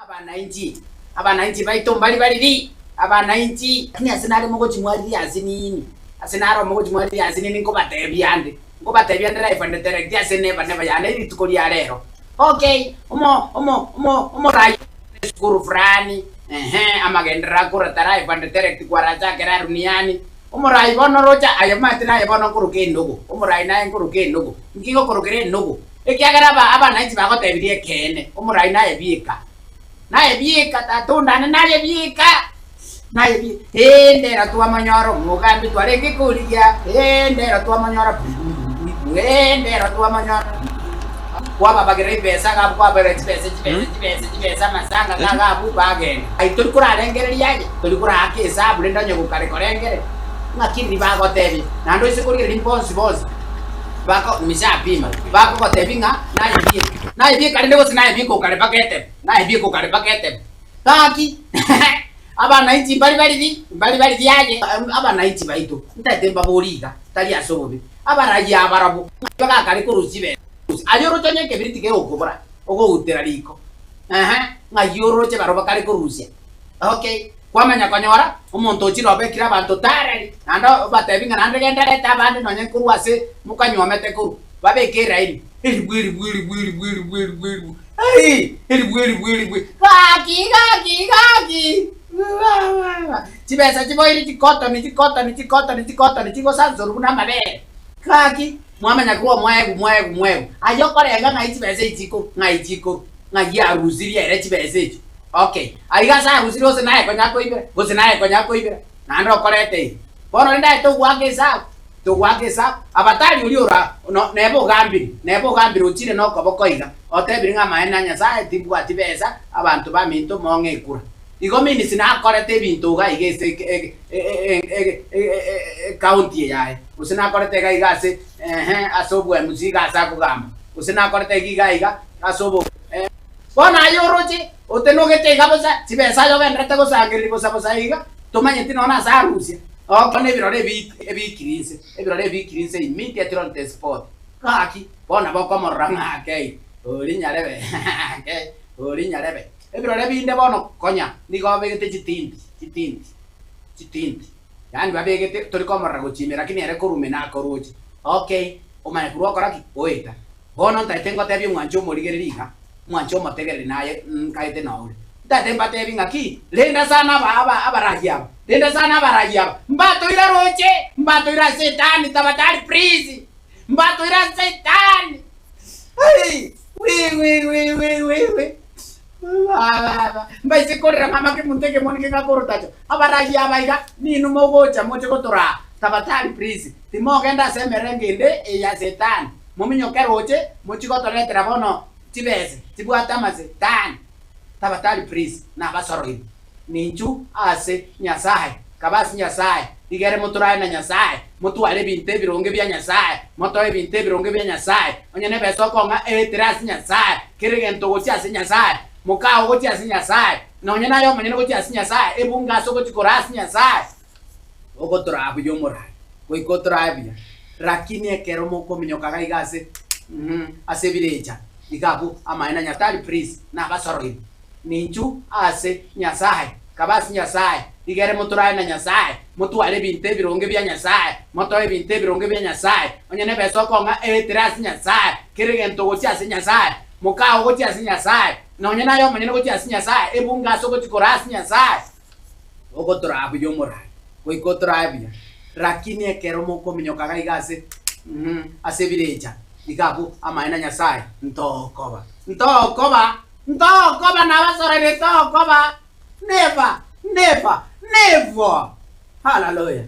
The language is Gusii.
Abanainchi, abanainchi baito mbari bariri, abanainchi. Lakini ase nare mogochimwa riria ase nini, ase naro mogochimwa riria ase nini nkobatebia ande, nkobatebia ande live and direct ase neba neba yane rituko ria rero. Okay, omo omo omo omorai esukuru fulani, ehe, amagenderero akoreta live and direct kwarachakera runiani, omorai bono rocha aye omanyete naye bono nkoroka enogo, omorai naye nkoroka enogo, nki gokorokera enogo? Ekiagera aba abanainchi bagotebirie ekeene, omorai naye bieka, naye bieka, tata onde ane naye bieka, naye bieka. Ee, ndero twamonyora omogambi twarenge korigia, ee, ndero twamonyora ee, ndero twamonyora. Kwababagera ebesa iga abwo kwababagera chibesa chibesa chibesa chibesa amasanga iga abwo bagenda. Aye tori korarengereria aye, tori koraaka esabu rende onye gokare korengereria ng'aki riria bagotebia, naende oise korigereria bonsi bonsi. Bako, nimeshapima, bakogotebia ng'a naye bieka, naye bieka rende gose naye bieka okare mpaka etebe, naye bieka okare mpaka etebe. Gaki, abanainchi mbari bariri, mbari bariri aye, abanainchi baito, ntaete mbaborie iga, tari ase obobe, abarayia abarabwo, ng'ai bagakare korusia chibesa, aye oroche onye ekebiriti kegokobora, ogoutera riko, ehe, ng'ai oroche barobwo bakare korusia, okay. Kwamanya konyora omonto ochire obekire abanto tarari, naende obatebi ng'a naende genda reta abande nonye nkorwa ase mokanyuomete korwa, babeke eraini, elifu elifu elifu elifu elifu elifu elifu, aii, elifu elifu elifu, gaki gaki gaki, chibesa chiboire chikotoni chikotoni chikotoni chikotoni chigosansorwa buna amabere, gaki mwamanya korwa mwaegwa mwaegwa mwaegwa, aye okorenga ng'ai chibesa echi chikorwa ng'ai chikorwa, ng'ai arusirie ere chibesa echio. Okay, aiga ase arusirie gose naye konya akoibera, gose naye konya akoibera, naende okorete iga. Bono rende aye togoaka esabu, togoaka esabu, abatari oria ora no neba ogambire, neba ogambire ochire na okoboko iga, otebire ng'a amaene a Nyasaye timbwati besa, abanto baminto mong'e ekura. Igo means nakorete ebinto iga iga ase eke ege e e ecounty eye yaye, gose nakorete iga iga ase ehe ase obo MC iga ase akogamba, gose nakorete iga iga iga ase obo. Bono aye oroche, otenogete iga bosa, chibesa aye ogendererete gosangereria bosa bosa iga, tomanyeti nonya nase arusia. Bono ebirore ebi ebiikire inse, ebirore ebiikire inse immediately on the spot. Gaki, bono nabo okomorora ng'a akei, oria nyarebe, akei, oria nyarebe. Ebirore binde bono konya nigo babegete chitinti, chitinti, chitinti, yaani babegete tori komorora gochia ime lakini ere korwa ime nakoroche. Okay, omanye korwa okora ki? Oeta. Bono ntaete ngotebie omwanche omorigereria iga, omwanche omotegereri naye nkaete nore. Ntaete mbatebie ng'aki, renda sana aba aba abaragi aba, renda sana abaragi aba, mbatoira roche, mbatoira ase Setani, tafadhali please, mbatoira ase Setani. Ai, wi wi wi wi wi wi. Mbaise korera mama kemonto ekemoni kegakorotacha. Abaragi aba iga, ninwe mogocha moche gotoraa, tafadhali please, timogenda ase emerengo ende eye ya Setani. Mominyoke roche, mochie gotoretera bono chibese chibwate amasetani. Tabatari please nabasoroire. Ninchu ase Nyasae, kaba ase Nyasae, rigere motorae na Nyasae, motware ebinto ebironge bia Nyasae, motoe ebinto ebironge bia Nyasae, onye nebesa okong'a eetire ase Nyasae, kera egento gochia ase Nyasae, mokao gochia ase Nyasae, nonye naye omonyene gochia ase Nyasae, ebunge ase ogochia koraa ase Nyasae. Ogotoraa buya omoraai, goika otorae buya, rakini ekero mokominyoka iga iga ase ase ebirecha iga abwo amaene a Nyasae please nabasoroire. Ninchu ase Nyasae, kaba ase Nyasae, rigere motorae na Nyasae, motware ebinto ebironge bia Nyasae, motoe ebinto ebironge bia Nyasae, onye nebesa okong'a eetire ase Nyasae, kera egento gochia ase Nyasae, mokao gochia ase Nyasae, nonye naye omonyene gochia ase Nyasae, ebunge ase ogochia koraa ase Nyasae. Ogotoraa buya omoraai, goika otorae buya, rakini ekero mokominyoka iga iga ase ase ebirecha iga abwo amaene a Nyasae, ntokoba, ntokoba, ntokoba nabasoreri ntokoba, never, never, never! Hallelujah!